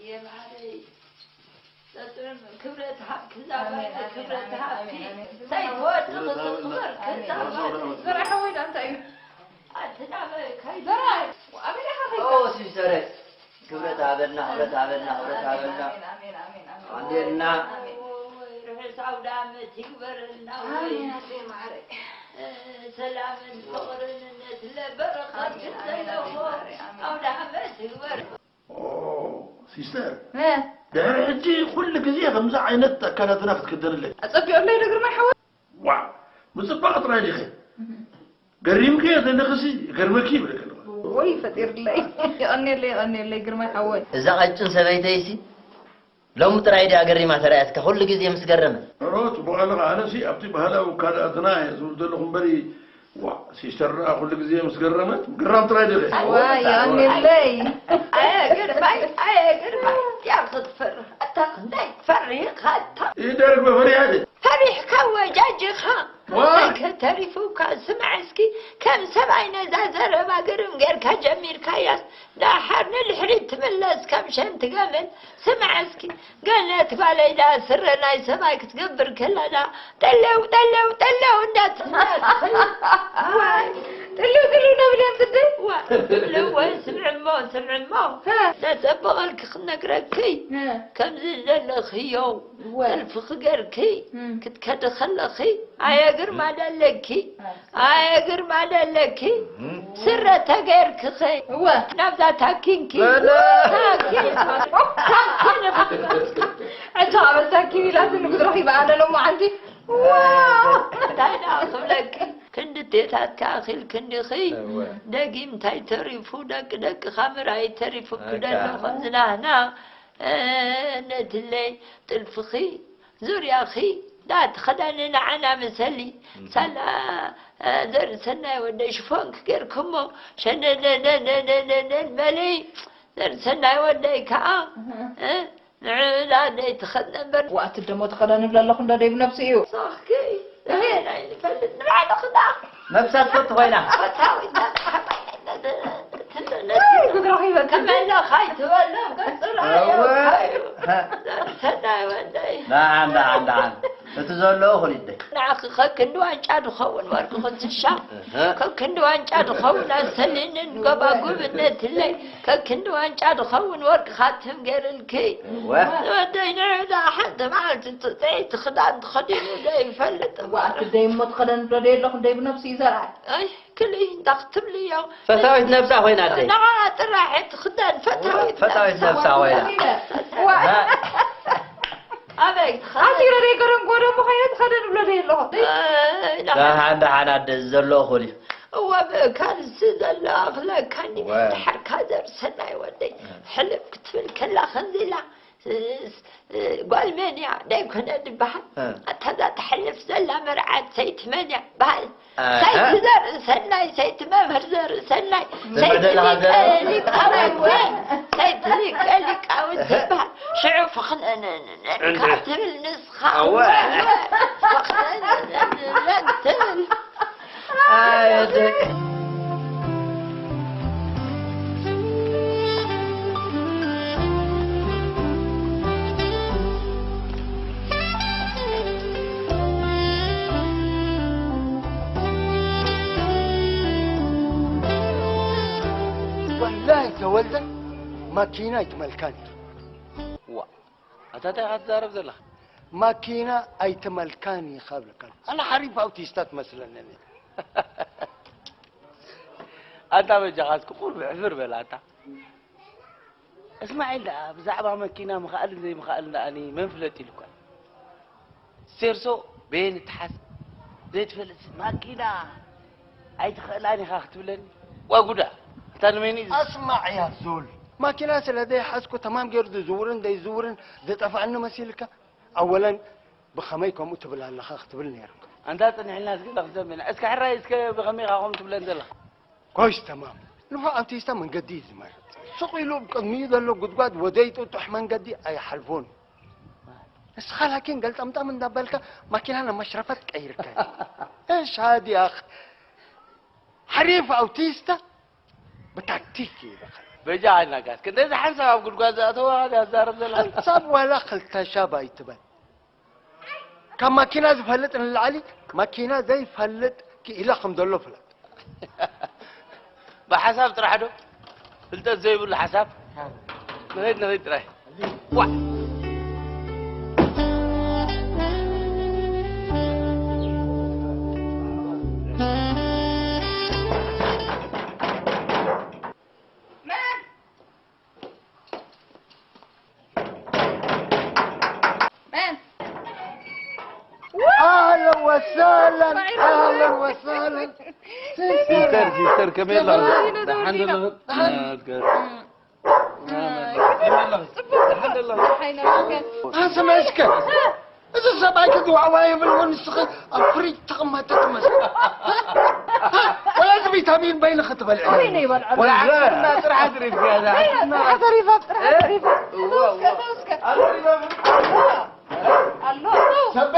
የማረይ። ክብረት ሃብ ክዛባይ ክብረት ሃብ። እንታይ ትወድቕ ትኽበር ክዛባይ። ዘርዓ ሓወይ ዳ እንታይ እዩ? ኣትናበ ካይ ዘርዓ ኣበይ ኢኻ ከይዳ? ኦ ሲስተረ ክብረት ሃበልና ክብረት ሃበልና ክብረት ሃበልና። ኣሜን ኣሜን ኣሜን ኣሜን። ኣንዴልና። ርሑስ ኣውደ ዓመት ይግበረልና። ኣሜን ኣሜን ማዕረ። ሰላምን ፍቕርን እምነት ለበረኸት ዘለዎ ኣውደ ዓመት ይግበር። ኦ ሲስተር፣ እ። ድሕሪ ሕጂ ኩሉ ግዜ ከምዚ ዓይነት ኣከዳድና ክትክደንለይ። ኣጸቢቑለይ ዶ ግርማይ ሓወይ? ዋ፣ ምጽባቕ ጥራይ ዲኺ? ገሪምክዮ ዘለኽሲ፣ ገርመኪ ይብለኪ ኣለኹ። ወይ ፈጢርለይ። የቐንየለይ፣ የቐንየለይ ግርማይ ሓወይ። እዛ ቀጭን ሰበይተይሲ ሎሚ ጥራይ ድያ ገሪማ ተራእያትካ፣ ኩሉ ግዜ ምስ ገረመት። ሮ፣ ጽቡቕ ኣለኻ። ኣነሲ ኣብቲ ባህላዊ ኣከዳድና እየ ዝብል ዘለኹ እምበሪ፣ ዋ፣ ሲስተር ደኣ ኩሉ ግዜ ምስ ገረመት፣ ግራም ጥራይ ዲኺ? ዋ፣ የቐንየለይ። ኣየ ግርማይ፣ ኣየ ግርማይ፣ ያ ክትፈርህ። ኣታ ክንደይ ትፈርህ ኢኻ ኣታ። ይደርግ በፈሪሃ ደ። ፈሪሕካ ወጃጅኻ። ዋ! እንታይ ከተሪፉካ? ስማዕ እስኪ፣ ከም ሰብኣይ ነዛ ዘረባ ግርም ጌርካ ጀሚርካያስ፣ ደሓር ንድሕሪት ትምለስ ከም ሸንቲ ገመል። ስማዕ እስኪ፣ ገነት ጓለይ ደኣ ስረ ናይ ሰብኣይ ክትገብር ከላ ደኣ፣ ጠለው፣ ጠለው፣ ጠለው እንዳትብላ ትኽእል። ዋይ! ጥልው ጥልው ነብል እያ ትድይ። ዋ፣ ጥልው ወይ ስምዕሞ፣ ስምዕሞ። ሀ። ዘጸበቐልኪ ክነግረኪ፣ ሀ። ከምዚ ዘለኽዮ፣ እወ። ጥልፍኺ ገርኪ፣ እም። ክትከዲ ከለኺ፣ ኣየ ግርማ ደለኪ፣ ሀ። ኣየ ግርማ ደለኪ፣ እም። ስረ ተገይርክኺ፣ እወ። ናብዛ ታኪንኪ፣ በለ። ታኪን፣ ታኪን ኢኻ። ዕጫ ኣበል ታኪን ኢላትኒ ክትረኺባ ኣነ ሎማዓንቲ። ዋው! እንታይ ደኣ ክብለኪ? ክንዲ ዴታትካ ኣኺልኪ እንዲኺ። እወ። ደጊም እንታይ ተሪፉ? ደቂ ደቅኻ ምርኣይ ተሪፉኪ ኣካ። ደሎ ከምዚ ናህና። እ፣ ነድለይ ጥልፍኺ፣ ዙርያኺ፣ ዳ ተኸዳኒ ንዓና ምሰሊ። እም። ሳላ፣ እ፣ ዘርእሰናይ ወደይ ሽፎንኪ ጌርክሞ፣ ሸነነነነነነን በሊ። ዘርእሰናይ ወደይ ከኣ፣ እህ። እ፣ ንዕኡ ደኣ ዘይትኸድነ እምበር። ዋእ፣ እቲ ደሞ ተኸደኒ እብለ ኣለኹ እንዶ ደይ ብነብሱ እዩ። ሶኽኪ፣ እህ። ንሕና ኣይንፈልጥ፣ ንባዕልኺ ደኣ። ነብሳ ትፈቱ ኮይና። ፈታዊት ደኣ፣ ሓባይ፣ ነ-፣ ነ-፣ ነ-፣ ነ-፣ ኣይ፣ ጉድ ረኺበኪ። ከመለኻ ኣይትበሎም፣ ገጽ ርኣዮ፣ እወ። ካዩ። ሃ። ሰናይ ወደይ። ደሓን፣ ደሓን፣ ደሓን። እቲ ዘለዎ ኹን ይደይ። ንዓኺ ከክንዲ ዋንጫ ድኸውን ወርቂ ኹን ትሻ። እህ። ከክንዲ ዋንጫ ድኸውን ኣሰሊንን ጎባጉብነትለይ። ከክንዲ ዋንጫ ድኸውን ወርቂ ካትም ገይርልኪ። እወ። ወደይ ንዕዳ ሓንቲ መዓልቲ ጽጽዒቲ ክዳን ተኸዲኑ ዘይፈልጥ። ዋእ፣ እቲ ደይ እሞ ትኸደን ዶ ደይ ኣለኹ፣ ደይ ብነብሲ እዩ ዘርኣይ። ኣይ፣ ክልኢ እንዳ ክትብልዮ። ፈታዊት ነብሳ ኮይና ኣደይ። ንዓ ጥራሕ እቲ ክዳን ፈታዊት ፈታዊት ነብሳ ነብሳ ኮይና። ኮይና። ዋእ። ና- ኣበይ ትኸደን? ኣዚረ ደይ ገረም ጎደሞ ኮይነ ትኸደን ብሎ ደይ ኣለኹ። ኣይ፣ ንዓ። ደሓን፣ ደሓን ኣደ ዘሎ እኹል እዩ። እወ፣ ብካልሲ ዘሎ ኣኽለካኒ። እወ። ድሓርካ ዘር ሰናይ ወደይ። እ። ሕልም ክትብል ከላ ከምዚ ኢላ፣ እ፣ እ፣ ጓል መን እያ? ደይኮነ ድበሃል። እ። ኣታ እዛ ትሕልፍ ዘላ መርዓት ሰይቲ መን እያ? በሃል። ኣሃ። ሰይቲ ዘርእሰናይ፣ ሰይቲ መምህር ዘርእሰናይ፣ ሰይቲ ዘመደ ለሃገር። ሊቀ ሊቃውንቲ፣ ሰይቲ ሊቀ ሊቃውንቲ እህ። ይበሃል። ሽዑ ፍኽነነነን እንደ። ካብ ትብል ንስኻ ኣወ። ፍኽነነነን ትብል። ኣየ ደቂ። ወላሂ ተወልደ ማኪና ኣይትመልካን እዩ። ዋ፣ ኣታ እንታይ ኢኻ ትዛረብ ዘለኻ? ማኪና ኣይትመልካን ኢኻ እብለካ ኣለኹ። ኣነ ሓሪፍ ኣውቲስታ ትመስለኒ እኔ። ኣታ በጃኻ እስኪ ቁሩብ ሕፍር በል ኣታ። እስማዒል ደኣ ብዛዕባ መኪና ምኽኣልን ዘይምኽኣልን ደኣ እኔ መን ፍለጥ ኢሉካ? ሴርሶ በየን ትሓዝ ዘይትፈልጥ ማኪና ኣይትኽእላን ኢኻ ክትብለኒ? ዋ ጉዳ! ኣታ ንመን እዩ? ኣስማዕ ያ ዞል፣ ማኪና ስለ ዘይሓዝኩ ተማም ገይሩ ዝዝውርን ዘይዝውርን ዝጠፍኣኒ መሲልካ? ኣወለን ብኸመይ ከምኡ ትብል ኣለኻ ክትብል ነይሩካ። ኣንታ ጽንሕልና እስከ እዛ ክትሰምዕና። እስከ ሕራይ እስከ ብኸመይ ኢኻ ከምኡ ትብለን ዘለኻ? ጎሽ ተማም። ንፉዕ ኣውቲስታ መንገዲ እዩ ዝመርጽ። ስቕ ኢሉ ኣብ ቅድሚኡ ዘሎ ጉድጓድ ወደይ ጥጡሕ መንገዲ ኣይሓልፎን። ንስኻ ላኪን ገልጠምጠም እንዳበልካ ማኪና ናብ መሽረፈት ቀይርካ። እሽ ሃዲ ኣኽ። ሓሪፍ ኣውቲስታ ብታክቲክ እዩ ዝኸይድ። በጃ ኣይናጋት። ክንደዚ ሓንሳብ ኣብ ጉድጓድ ዝኣተዋ ኣዛረብ ዘላ። ሓንሳብ ዋላ ክልተ ሻብ ኣይትበል። ካብ ማኪና ዝፈልጥ ንላዕሊ ማኪና ዘይፈልጥ ክኢላ ከም ዘሎ ፍለጥ። ብሓሳብ ጥራሕ ዶ? ፍልጠት ዘይብሉ ሓሳብ? ንኸይድ፣ ንኸይድ ጥራይ። ዋዕ! መን? ኣህለን ወሰህለን፣ ኣህለን ወሰህለን። ሲስተር፣ ሲስተር፣ ከመይ ኣለኺ? ደሓን ደለኺ? ደሓን። ከመይ ኣለኺ? ደሓን ደለኺ? ኣንተ መስከ፣ እዚ ሰብኣይ ክድዋዕዋ የብልዎ፣ ንስኺ ኣብ ፍሪጅ ተቐመጠ ትመስል። ወላ እዚ ቪታሚን በይንኺ ትበልዒ። በይነ ይበልዖ። ወላ ዓድና ጥራሕ ኣትሪፍያ፣ እዛ ዓድና። ጥራሕ ተሪፋ፣ ጥራሕ ተሪፋ። እዋ፣ እዋ። እስከ፣ እስከ። ኣትሪፋ። ኣሎ። ሰበ፣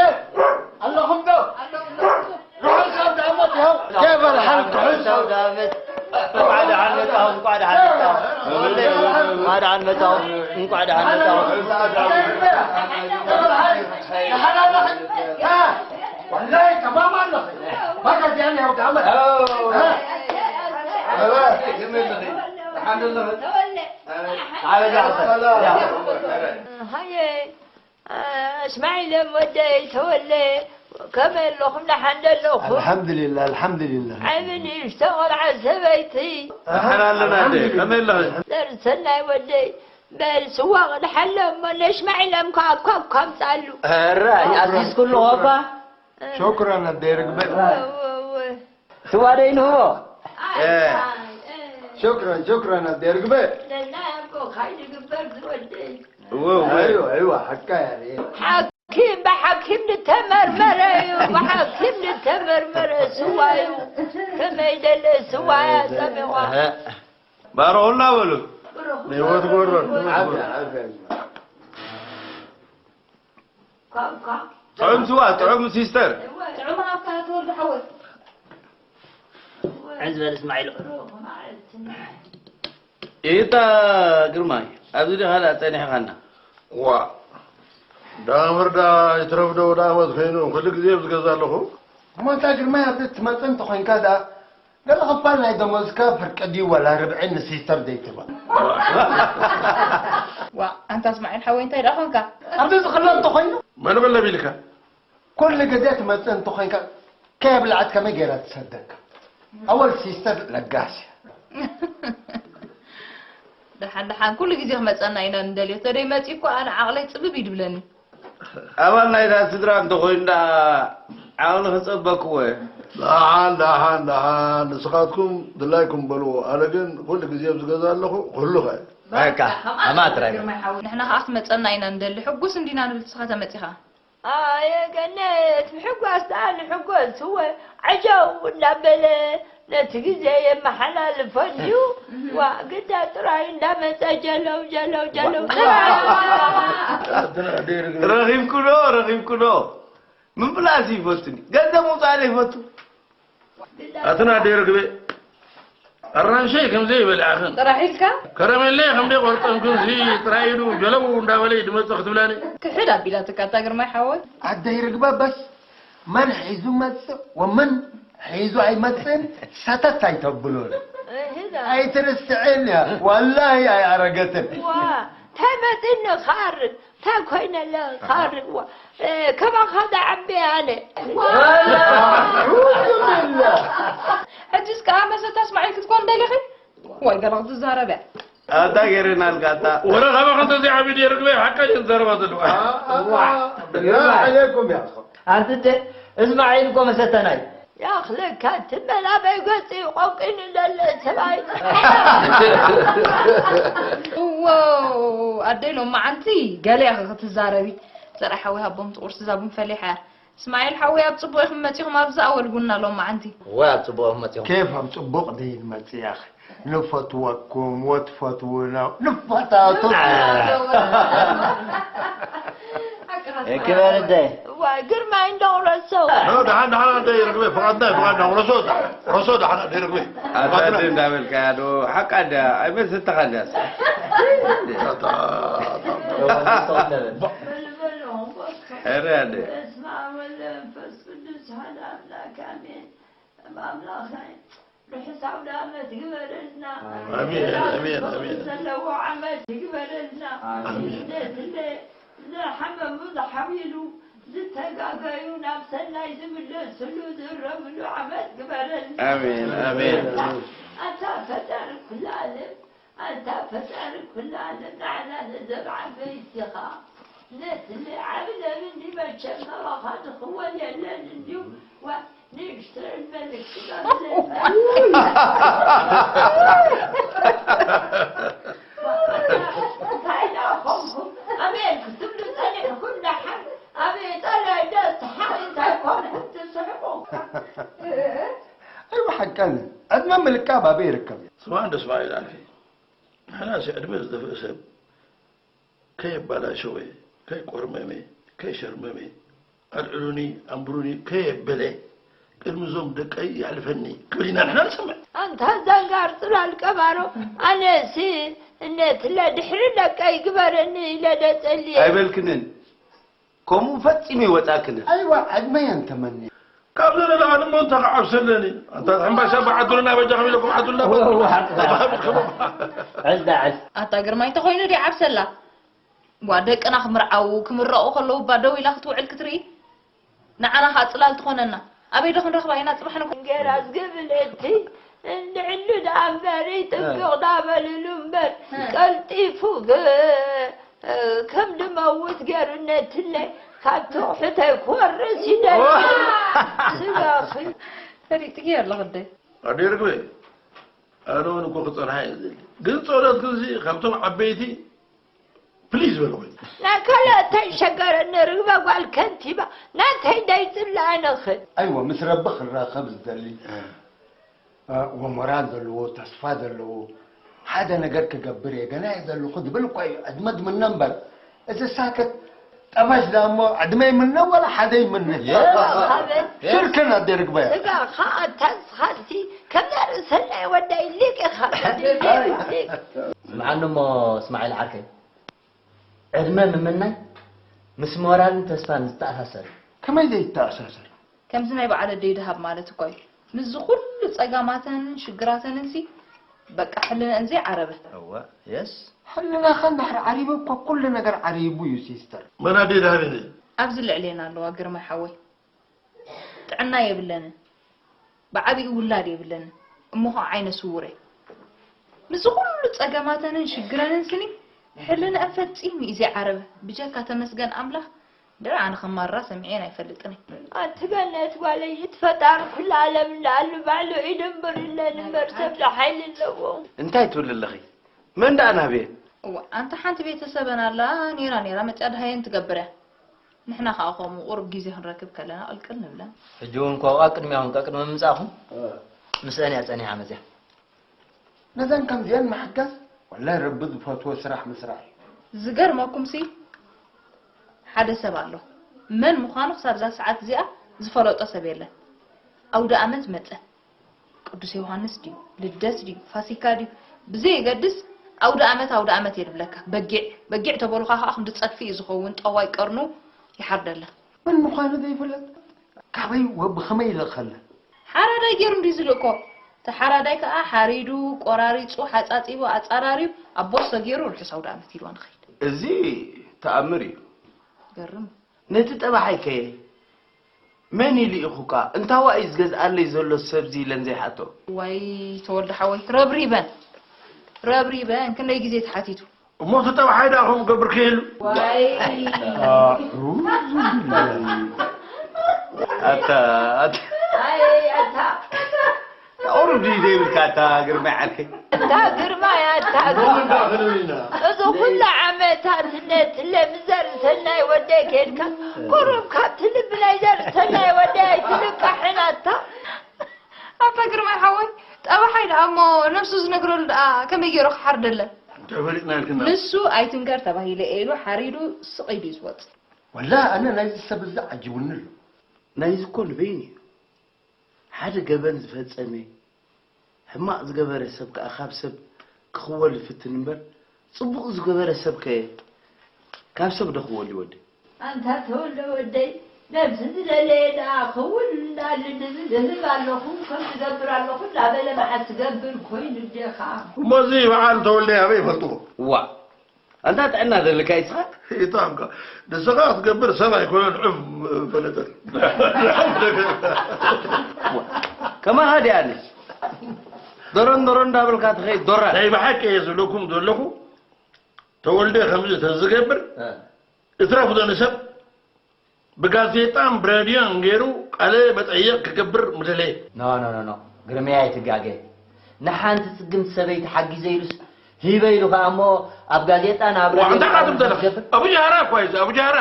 ኣለኹም ዶ? ኣሎ፣ ኣሎ። ርሑስ ኣውደ ዓመት ይኸው። ከይበልሓልኩ፣ ርሑስ ኣውደ ዓመት። እንኳዕ ደሓን መጣኹም፣ እንኳዕ ደሓን መጣኹም። እንኳዕ ደሓን መጣኹም፣ እንኳዕ ደሓን መጣኹም። ወላሂ ተማም ኣለኺ። በቃ እዚኣ ናይ ኣውደ ዓመት። ሓበዛ ሓበዛ። ሃየ። እስማዒሎም ወደይ ተወለ፣ ከመይ ኣለኹም? ደሓን ዶ ኣለኹም? ኣልሓምዱሊላህ፣ ኣልሓምዱሊላህ። ዓቢ ንእሽቶ ቆልዓ ሰበይቲ። ደሓን ኣለና ኣደ፣ ከመይ ኣለኺ? ዘርሰናይ ወደይ፣ በል ስዋ ቅድሓሎም እሞ ነሽማዒሎም ከኣ ኮካ ኣምጻሉ። ሕራይ፣ ኣዚዝኩ ኣለኹ እኳ። ሸኩራን ኣደ ርግበ። እወ፣ እወ። ስዋ ዶ ይንህቦ? ኣይ፣ እ። ኣይ፣ እ። ሸኩራን፣ ሸኩራን ኣደ ርግበ። ነና እኮ ካይድ ግበር ዝወደይ። እወ፣ እወ። ኣይዋ፣ ኣይዋ፣ ሓቃ እያ፣ እያ። ሓኪም ብሓኪም ዝተመርመረ እዩ፣ ብሓኪም ዝተመርመረ ስዋ እዩ። ከመይ ደለ ስዋ እያ ጸሚቋ። እህ። ባርኹልና በሉ። ንህይወት ጎሮ። ዓብያ፣ ዓብያ እዩ። ኳ፣ ኳ። ጥዑም ስዋ፣ ጥዑም ሲስተር። እወ። ጥዑም ሃብታ ተወልደ ሓወይ። ዕዝ በል እስማዒል። ኢታ ግርማይ፣ ኣብዚ ዲኻ ደኣ ጸኒሕካና? ዋ፣ ዳምር ደኣ ይትረፍ ዶ ደኣ መት ኮይኑ፣ ኩሉ ግዜ ኣብዚ ገዛ ኣለኹ። እሞ እንታይ ግርማይ፣ ኣብዚ ትመጽእ እንተኾይንካ ደኣ፣ ገለ ክፋል ናይ ደሞዝካ ፍርቂ ድዩ ዋላ ርብዒ ንሲስተር ዘይትህባ? ዋ፣ ኣንታ እስማዒል ሓወይ፣ እንታይ ደኣ ኾንካ? ኣብዚ ዝቕለብ እንተኾይኑ? መን ይቕለብ ኢልካ? ኩሉ ግዜ ትመጽእ እንተኾይንካ፣ ከየብልዓት ከመይ ገይራ ትሰደካ? ኣወል ሲስተር ለጋስ እያ። ደሓን ደሓን፣ ኩሉ ግዜ ክመጸና ኢና ንደልዮ። ተደይ መጺኡ እኮ ኣነ ዓቕለይ ጽብብ እዩ ድብለኒ። ኣባል ናይታ ስድራ እንተኾይኑ ደኣ ዓቕሊ ክጸበክዎ እየ። ደሓን፣ ደሓን፣ ደሓን፣ ንስኻትኩም ድላይኩም በልዎ። ኣነ ግን ኩሉ ግዜ ኣብዚ ገዛ ኣለኹ፣ ክህሉኸ። በቃ፣ ኣማትራ እዩ። ግርማይ ሓወይ፣ ንሕና ከኣ ክትመጸና ኢና ንደሊ። ሕጉስ እንዲና ንብል ንስኻ ተመጺኻ። ኣየ ገነት፣ ምሕጓስ ደኣ ንሕጎስ እወ፣ ዓጀው እናበለ ነቲ ግዜ የመሓላልፎ እንድዩ። ዋ፣ ግዳ ጥራይ እንዳመጸ ጀለው፣ ጀለው፣ ጀለው ጥራይ። ረኺብኩ ዶ፣ ረኺብኩ ዶ? ምምላስ ይፈቱኒ። ገንዘብ ምውጻእ ዘይፈቱ። ኣትን ኣደይ ርግበ፣ ኣራንሸይ ከም ዘይበልዓኽን፣ ጥራሕ ኢልካ? ከረሜለይ ከም ዘይቆርጠምክን፣ እዚ ጥራይ ኢሉ ጀለው እንዳበለ እዩ ድመጽእ ክትብላኒ። ክሕድ ኣቢላትካ እታ ግርማይ ሓወይ። ኣደይ ርግበ በስ መን ሒዙ መጽእ ወመን ሒዙ ኣይመጽእን ሰተት ኣይተብሉን። እህ፣ ዳ። ኣይትርስዕን እያ። ወላሂ ኣይኣረገትን። ዋ፣ እንታይ መጺእኒ ክኣርግ? እንታይ ኮይነ ኣለኺ? ኣርግዋ። እ፣ ከማኻ ዝዓቢ ኣነ። ኣዑዙ ቢላህ። ሕጂስ ከኣ መሰታ እስማዒል ክትኮን ደሊኺ? ዋይ፣ ገለ ክትዛረብ እያ። ኣታ ገይረናልካ፣ ኣታ። ወረ ካባኻ እንተዘይዓቢ ድየ ርግበይ ሓቀይ ዝዛረባ ዘለዋ። ኣ፣ ኣ፣ ዋ። ቢላህ ዓለይኩም ያ። ኣንቲ ደ-፣ እስማዒል እኮ መሰተናይ። ያኽለካ ትበል ኣበይ ገጹ ቆቂኑ ዘሎ ሰብኣይ። እዎ፣ ኣደይ ሎማዓንቲ ገለ ኢኺ ክትዛረቢ። ዘርኣ ሓወይ ሃቦም እቲ ቁርሲ እዛ ቡን ፈሊሓ እያ። እስማዒል ሓወይ ኣብ ጽቡቕ ኢኹም መጺኹም ኣብዚ ኣወልጉና ሎማዓንቲ። እወ፣ ኣብ ጽቡቕ ኢኹም መጺኹም። ኬፍ ኣብ ጽቡቕ ደይ ንመጽእ ያኺ። ንፈትወኩም ወትፈትውና ንፈታቱ። ክበር ኣደይ። እዋይ ግርማይ እንደቑረሶ። ኖ፣ ደሓን፣ ደሓን ኣደይ ርግበ። ፍቓድና ፍቓድና ረሶ ረሶ ዳሕና ደረግበይ ኣታ እንዳ በልካያ ዶ ሓቃ እንዳ ኣይመሰልተኻ እንዳ ሕረ ኣለ። በስመ አብ ወወልድ ወመንፈስ ቅዱስ ሓደ አምላክ አሜን። ኣምላኽ ርሑስ ኣውደ ዓመት ግበረልና። ኣሜን፣ ኣሜን፣ ኣሜን። ዘለዎ ዓመት ይግበረልና። ኣሜን። ነቲ ዝሓመሙ ዝሓውይሉ፣ ዝተጋገዩ ናብ ሰናይ ዝምለስሉ ዝእረምሉ ዓመት ግበረልና። ኣሜን፣ ኣሜን። ኣታ ፈጣሪ ኩሉ ዓለም፣ ኣንታ ፈጣሪ ኩሉ ዓለም ንዓና ነዘም ዓበይቲኻ ነቲ ዓቢ ለምን መቸም ካባኻ ዝኽወል የለን እንድዩ። ዋ፣ ንእሽተይ መልእኽቲ ጋብዘና። እንታይ ደኣ ኾንኩም? ኣበይ ክትብሉ ጸኒሕኩም ደሓን? ኣብ ኢጣልያ ደስ ተሓር እንታይ ኮነ? ትስሕቁ። ኣይዋ ሓቀን፣ ዕድመ ምልቃብ ኣበይ ይርከብ? ስማዕ እንዶ እስማዒል ዓርከይ፣ ንሕናሲ ዕድመ ዝደፍእ ሰብ ከየባላሸወ፣ ከይቆርመመ፣ ከይሸርመመ፣ ኣልዕሉኒ ኣንብሩኒ ከየበለ፣ ቅድሚ እዞም ደቀይ የሕልፈኒ ክብል ኢና ንሕና ንሰምዕ። ኣንታ ዛንጋር ጽላል ቀባሮ፣ ኣነሲ እነትለ ድሕሪ ደቀይ ግበረኒ ኢለ ደጸልየ። ኣይበልክንን። ከምኡ ፈጺሙ ይወጻክንን። ኣይዋ፣ ዕድመ የን ተመኒ። ካብ ዘለለኻ ንሞ እንተ ክዓብሰለኒ። ኣንታ ሕምባሻ ብዓዱልና በጃኹም ኢለኩም ዓዱልና ወ-፣ ወ-፣ ሓቅኻ። ተባሃቢልኩም። ዕዳ ዕድ። ኣታ ግርማይ እንተኾይኑ ድዩ ዓብሰላ? ዋ፣ ደቅና ክምርዓዉ፣ ክምረቑ ከለዉ እባ ደው ኢላ ክትውዕል ክትርኢ? ንዓና ኸኣ ጽላል ትኾነና። ኣበይ ዶ ክንረኽባ ኢና ጽባሕ ንግሆ? እንጌራ ዝግብል እቲ እንድዕሉ ደኣ እምበር፣ ጥንቅቕ ዳበልሉ እምበር፣ እ። ቀልጢፉ ግ-፣ እ፣ ከም ድመውት ገይሩ ነትለ ካብ ትውሕተይ ክወርስ ይደሊ። ዋ! ስጋኺ። ፈሊጥኪ ኣለኺ እንደ። ኣደ ርግበ፣ ኣነ እውን እኮ ክጸንሓ እየ ዝደሊ። ግን ጸሎትክንሲ ከምቶም ዓበይቲ ፕሊዝ በልኹ። ናይ ካልኦት ተይሸገረኒ ርግበ ጓል ከንቲባ ናተይ ደይጽላእ ንኽእል። ኣይወ፣ ምስ ረቢ ክራኸብ ዝደሊ፣ እ። እ፣ ወሞራል ዘለዎ፣ ተስፋ ዘለዎ፣ ሓደ ነገር ክገብር እየ፣ ገና እየ ዘለኹ ዝብል እኮ እዩ። ዕድመ ዝምነ እምበር፣ እዚ ሳክት ጠባሽ ደኣ እሞ ዕድመ ይምነ ወላ ሓደ ይምነ? የስ። ሽርክን ኣደ ርግበ። ስጋ ኸኣ ተስኻሲ ከምዛ ርእሰናይ ወዳይ ሊቅ ኢኻ። ሊቅ፣ ሊቅ። ስምዓኒ እሞ እስማዒል ዓርከይ፣ ዕድመ ምምናይ ምስ ሞራልን ተስፋን ዝተኣሳሰር እዩ። ከመይ ዘይተኣሳሰር? ከምዚ ናይ በዓል ኣደይ ደሃብ ማለት እኮ እዩ። ምስዚ ኩሉ ጸገማተንን ሽግራተንንሲ በቃ ሕልነአን ዘይዓረበ። እወ፣ የስ። ሕልናኻ እንድሕር ዓሪቡ እኮ ኩሉ ነገር ዓሪቡ እዩ ሲስተር። መን ኣደይ ደሃብ እየ? ኣብዚ ልዕሌና ኣለዋ ግርማይ ሓወይ። ጥዕና የብለንን። ብዓቢኡ ውላድ የብለንን። እሞ ኸዓ ዓይነ ስውር እየ። ምስዚ ኩሉ ጸገማተንን ሽግረንን ስኒ ሕልንአን ፈጺሙ እዩ ዘይዓረበ። ብጀካ ተመስገን ኣምላኽ ድረ ኣነ ከማርራ ሰሚዐን ኣይፈልጥን እየ። ኣንቲ ገነት ጓለይ፣ እቲ ፈጣሪ ኩሉ ዓለም እንዳኣሉ ባዕሉ ኢዱ እምብር ኢለን እምበር ሰብ ዶ ሓይሊ ኣለዎ? እንታይ ትብሊ ኣለኺ? መን ደኣ ናብየን? እዋ፣ ኣንታ ሓንቲ ቤተሰበን ኣላ፣ ኔራ ኔራ መጽያ ደሃየን ትገብር እያ። ንሕና ከኣ ከምኡ ቁሩብ ግዜ ክንረክብ ከለና ቅልቅል ንብለን። ሕጂ እውን እኮ ኣብኣ ቅድሚያኹም፣ ቅድሚ ምምጻእኹም እ። ምስአን እያ ጸኒሓ መጽያ። ነዘን ከምዚአን ምሕጋዝ ወላሂ ረቢ ዝፈትዎ ስራሕ ምስራሕ እዩ። ዝገርመኩምሲ ሓደ ሰብ ኣሎ፣ መን ምዃኑ ክሳብ እዛ ሰዓት እዚኣ ዝፈለጦ ሰብ የለን። ኣውደ ኣመት መጸ። ቅዱስ ዮሃንስ ድዩ፣ ልደት ድዩ፣ ፋሲካ ድዩ፣ ብዘየገድስ ኣውደ ኣመት ኣውደ ኣመት እየ ዝብለካ። በጊዕ፣ በጊዕ ተበሉኻ ከኣ ክንዲ ጸድፊ እዩ ዝኸውን፣ ጠዋይ ቀርኑ ይሓርደላ። መን ምዃኑ ዘይፍለጥ ካበይ ወ-፣ ብኸመይ ይልእኸልና? ሓራዳይ ገይሩ እንድዩ ዝልእኮ። እቲ ሓራዳይ ከኣ ሓሪዱ፣ ቆራሪጹ፣ ሓጻጺቡ፣ ኣጻራርዩ ኣብ ቦርሶ ገይሩ ርሑስ ኣውደ ኣመት ኢልዋ ንኸይድ። እዚ ተኣምር እዩ። ገርም። ነቲ ጠባሓይ ከ መን እዩ ልኢኹካ? እንታዋ እዩ ዝገዝኣለይ ዘሎ ሰብዚ ኢለን ዘይሓቶ? ዋይ ተወልደ ሓወይ፣ ረብሪበን፣ ረብሪበን ክንደይ ግዜ ተሓቲቱ። እሞ እቲ ጠባሓይ ደኣ ከምኡ ገብር ክህሉ? ዋይ። ኣታ፣ ኣታ። ኣይ፣ ኣታ። ቁሩብ ድዩ ዘይብልካ ኣታ ግርማይ ዓርከይ? ኣታ ግርማይ፣ ኣታ ግርማይ። እዚ ኩሉ ዓመታት ነቲ ለምዘር ሰናይ ወደይ ከይድካ፣ ቁሩብ ካብቲ ልቢ ናይ ዘር ሰናይ ወደይ ኣይትልቃሕን ኣታ። ኣታ ግርማይ ሓወይ፣ ጠባሓይ ደኣ እሞ ነብሱ ዝነግረሉ ደኣ ከመይ ገይሩ ክሓርደለን? እንታይ ፈሊጥና ኢልክና? ንሱ ኣይትንገር ተባሂለ ኢሉ ሓሪዱ ስቕ ኢሉ እዩ ዝወጽእ። ወላ ኣነ ናይዚ ሰብ እዚ ዓጂቡኒ ኣሎ። ናይዚ እኮ ንበይኑ እዩ። ሓደ ገበን ዝፈጸመ፣ ሕማቕ ዝገበረ ሰብ ከኣ ካብ ሰብ ክኽወል ይፍትን እምበር፣ ጽቡቕ ዝገበረ ሰብ ከ ካብ ሰብ ዶ ክወል ይወዲ? ኣንታ ተወልደ ወደይ፣ ነብሲ ዝደለየ ደኣ ክውን እንዳልኒ ዝህብ ኣለኹ፣ ከም ዝገብር ኣለኹ እንዳበለ መዓስ ትገብር ኮይኑ እንዴኻ? እሞ እዚ በዓል ተወልደ ኣበይ ይፈልጥዎ? ዋእ፣ ኣንታ ጥዕና ዘለካ ኢስኻ? ይጣምካ። ንስኻ ክትገብር ሰብ ኣይኮነን፣ ዑፍ ፈለጠት። ከማኻ ድያ ኣነስ? ዶሮን ዶሮን እንዳበልካ ትኸይድ ዶራ። ናይ ብሓቂ እየ ዝብለኩም ዘለኹ፣ ተወልደ ከምዚ ተዝገብር፣ እ። እትረፍ ዶ ንሰብ? ብጋዜጣን ብሬድዮን ገይሩ ቃለ መጠየቕ ክገብር ምደለየ። ኖ፣ ኖ፣ ኖ፣ ኖ። ግርመይ ኣይትጋገ። ንሓንቲ ጽግምቲ ሰበይቲ ሓጊዘ ኢሉስ ሂበ ኢሉ ከኣ እሞ ኣብ ጋዜጣን ኣብ ዋ፣ ሬድዮ እንታይ ቃለ ካትም ዘለኽ? መጠይቕ ክገብር? ኣቡ ጃህራ እኮ እዩ፣ ኣቡ ጃህራ።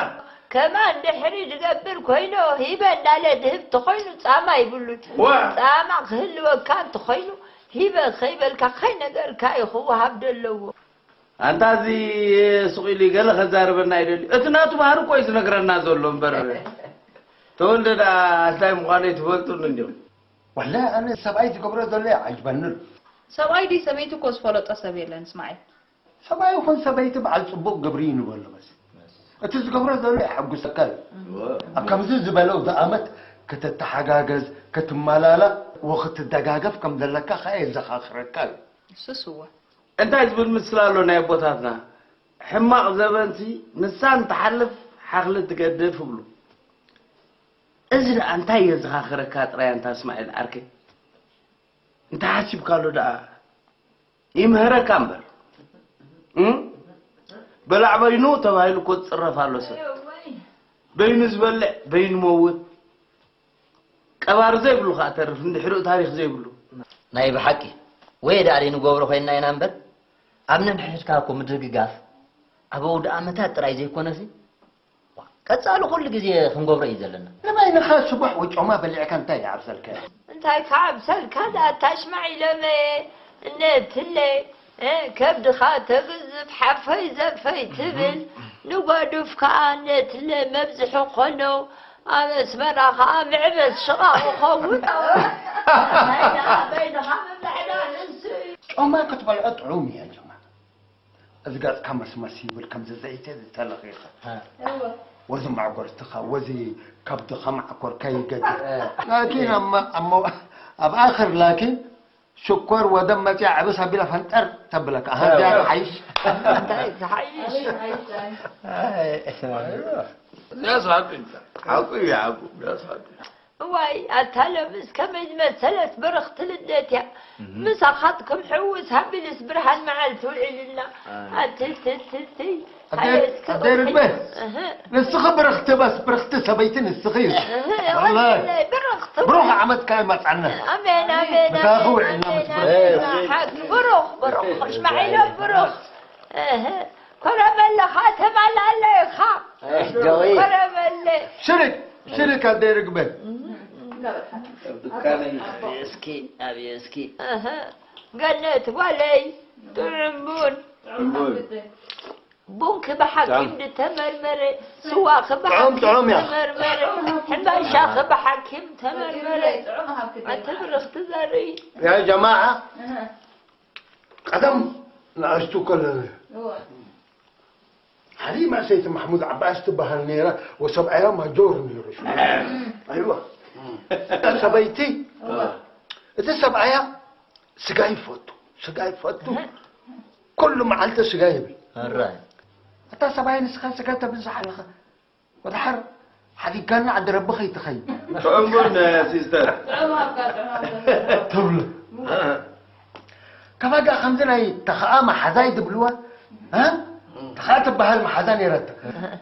ከማን ድሕሪ ዝገብር ኮይኑ ሂበ እንዳለ ድህብ ተኾይኑ ጻማ ይብሉን። ዋ። ጻማ ክህልወካ እንተኾይኑ ሂበ ከይበልካ ከይነገርካ እዩ ክወሃብ ደለዎ። ኣንታ እዚ ሱቕ ኢሉ ገለ ከዛርበና ይደሊ። እቲ ናቱ ባህሪ እኮ እዩ ዝነግረና ዘሎ እምበር። ተወልደ ደኣ ኣስላይ ምዃነይ ትፈልጡኒ እንዲኹም። ወላሂ ኣነ ሰብኣይ ዝገብሮ ዘሎ ይዓጅበኒ ኣሎ። ሰብኣይ ድዩ ሰበይቲ እኮ ዝፈለጦ ሰብ የለን እስማዒል። ሰብኣይ ይኹን ሰበይቲ በዓል ጽቡቕ ግብሪ እዩ ንበሎ በስ። እቲ ዝገብሮ ዘሎ የሐጉሰካ እዩ። እወ። ኣብ ከምዚ ዝበለ ውደ ኣመት ክትተሓጋገዝ፣ ክትመላላእ ወክትደጋገፍ ከም ዘለካ ከኣ የዘኻኽረካ እዩ። እሱስ እወ። እንታይ ዝብል ምስላ ኣሎ ናይ ኣቦታትና? ሕማቕ ዘበንሲ ንሳ እንትሓልፍ ሓኽሊ ትገድፍ እብሉ። እዚ ደኣ እንታይ የዘኻኽረካ ጥራይ ኣንታ እስማዒል ዓርከይ? እንታይ ሓሲብካሉ ደኣ? ይምህረካ እምበር። እም? በላዕ በይኑ ተባሂሉ እኮ ዝጽረፍ ኣሎ ሰብ። በይኑ ዝበልዕ፣ በይኑ መውት። ቀባሪ ዘይብሉ ከኣ ተርፍ፣ እንድሕሪኡ ታሪኽ ዘይብሉ። ናይ ብሓቂ፣ ወይ ደኣ ንገብሮ ኮይንና ኢና እምበር፣ ኣብ ነንሕድሕድካ እኮ ምድግጋፍ፣ ኣብ ኣውደ ኣመታት ጥራይ ዘይኮነሲ፣ ቀጻሊ ኩሉ ግዜ ክንገብሮ እዩ ዘለና። ንበይንኻ ስቡሕ ወይ ጮማ በሊዕካ እንታይ ይዓብሰልካ? እንታይ ክዓብሰልካ ደኣ ኣታ ሽማዒሎመ፣ እነትለ፣ እ፣ ከብድኻ ተግዝፍ፣ ሓፈይ ዘፈይ ትብል፣ ንጓዱፍ ከኣ እነትለ መብዝሒ ኮኖ፣ ኣብ ኣስመራ ከኣ ምዕበስ ሽቓቕ ይኸውን። እንታይ ደኣ በይንኻ ምብላዕ ደኣ ንሱ እዩ። ጮማ ክትበልዖ ጥዑም እዩ ያ ጀማዓ። እዚ ገጽካ መስመስ ይብል ከምዚ ዘይቲ ዝተለኺኻ። እወ። ወዚ ማዕጎርትኻ፣ ወዚ ከብድኻ ማዕኮር ከይገድፍ። እ። ላኪን ኣብ መ-፣ ኣብ መ-፣ ኣብ ኣኽር ላኪን ሽኮር ወደም መጽያ ዕብስ ኣቢላ ፈንጠር ተብለካ። ኣሃ፣ እወ። እዚኣ ትሓይሽ። እንታይ ትሓይሽ? ኣይ፣ ኣይ። ያስ ሓቂ፣ ሓቁ እዩ፣ ሓቁ፣ ያስ ሓቂ። እዋይ፣ ኣታ ሎምስ ከመይ ዝመሰለት ብርኽቲ ልደት እያ። እህ። ምሳኻትኩም ሕውስ ሃቢልስ ብርሃን መዓልቲ ውዒልና። ኣይ። ኣትትትትይ። ኣደይ፣ ኣየ፣ እስከ ኣደይ ርግበ፣ እህ። ንስኺ ብርኽቲ በስ፣ ብርኽቲ ሰበይቲ ንስኺ እዩ። እህ፣ ወላሂ። ወላሂ፣ ብርኽቲ። ብሩኽ ዓመት ከኣ ይመጽኣና። ኣሜን፣ ኣሜን፣ ምሳኺ ኣሜን፣ ውዒልና ኣሜን፣ ምስ ብርኽቲ። ኣሜን። ሓቂ፣ ብሩኽ፣ ብሩኽ፣ ሽማዒሎ፣ ብሩኽ። እህ፣ ኮረመለኻ ተማላለኻ። እህ፣ ጆይ። ኮረመለ። ሽርክ፣ ሽርክ ኣደይ ርግበ። እስኪ፣ ኣብየ እስኪ። እህ፣ ገነት ጓለይ፣ ጥዑም ቡን። ጥዑም ቡን። ቡንኪ ብሓኪም ጥዑም። ዝተመርመረ፣ ስዋኺ ጥዑም፣ ብሓኪም ጥዑም እያ። ተመርመረ፣ ሕምባሻኺ ብሓኪም ተመርመረ። ኣቲ ብርኽቲ ዘርኢ። ያ ጀማዓ፣ እህ። ቀደም ንኣሽቱ ከለና፣ እወ። ሓሊማ ሰይቲ ማሕሙድ ዓባስ ትበሃል ነይራ፣ ወሰብኣያ ማጆር ነይሩ ሽሙ። ኣይዋ። እታ ሰበይቲ፣ እወ። እቲ ሰብኣያ ስጋ ይፈቱ፣ ስጋ ይፈቱ። ኩሉ መዓልቲ ስጋ ይብል። ኣራይ። እታ ሰብኣይ ንስኻ ስጋ ተብዝሕ ኣለኻ። ወድሓር ሓዲጋና ዓዲ ረቢ ከይትኸይድ። ጥዑም ቡን፣ ሲስተር። ጥዑም ኣባ፣ ጥዑም ኣባ። ትብሉ። እ። ካባጋ ከምዚ ናይ ተኸኣ መሓዛይ ትብልዋ? እ? ተኸኣ ትበሃል መሓዛ ነይረታ።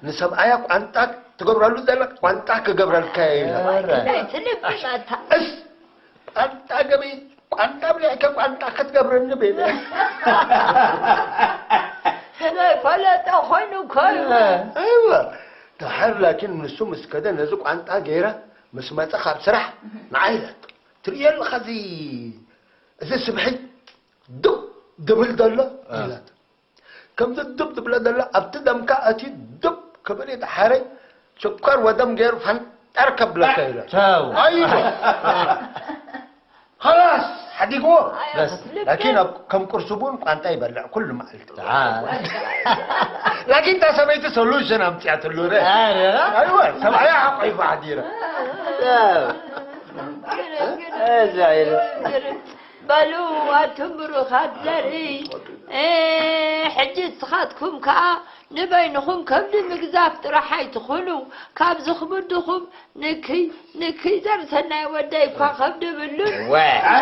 ንሰብኣያ ቋንጣ ትገብረሉ ዘላ ቋንጣ ክገብረልካ እየ ኢላ። ኧረ። ናይ ትልቢ ማታ። እስ፣ ቋንጣ ገበይ ቋንጣ ብልዕከ ቋንጣ ክትገብረኒ ቤለ። ዘይፈለጠ ኮይኑ እኮ እዩ። ኣይዋ፣ ድሓር ላኪን ንሱ ምስ ከደ ነዚ ቋንጣ ገይራ ምስ መጸ ካብ ስራሕ ንዓይ ኢላቶ። ትርእዮ ኣለኻ እዚ፣ እዚ ስብሒ ድብ ድብል ዘሎ? እ። ኢላቶ። ከምዚ ድብ ድብለ ዘሎ ኣብቲ ደምካ እቲ ድብ ክብል እዩ። ድሓረይ ሽኮር ወደም ገይሩ ፈንጠር ከብለካ ኢላቶ። ቻው። ኣይዋ። خلاص ሓዲግዎ። በስ። ላኪን ኣብ ከም ቁርሲ ቡን ቋንጣ ይበልዕ ኩሉ መዓልቲ። ላኪን እታ ሰበይቲ ሶሉሽን ኣምፅኣትሉ። ኣይወ ሰብኣያ ሓቆይፋ ሓዲረ። በሉ ኣቱም ብሩኻት ዘርኢ፣ ሕጂ እስኻትኩም ከዓ ንበይንኹም ከብዲ ምግዛፍ ጥራሕ ኣይትኹኑ። ካብዚ ክብድኹም ንክይ ንክይ ዘርሰናይ ወደይ እኳ ከብዲ ብሉን።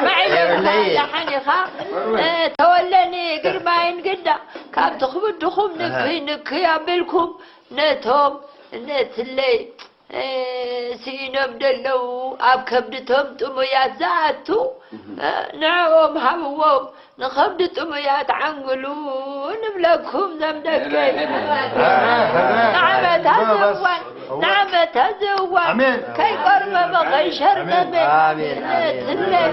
መዕለይ ደሓን ኢኻ። ተወለኒ ግርማይን ግዳ ካብቲ ክብድኹም ንክይ ንክይ ኣቢልኩም ነቶም ነትለይ ስኢኖም ደለዉ ኣብ ከብድቶም ጥሙያት ዝኣቱ ንዕኦም ሃብዎም። ንኸብዲ ጥሙያት ዓንግሉ ንብለኩም ዘምደከይ። ንዓመታ ዘዋን ንዓመታ ዘዋን ከይቆርመመ ከይሸርመመ ነትለይ።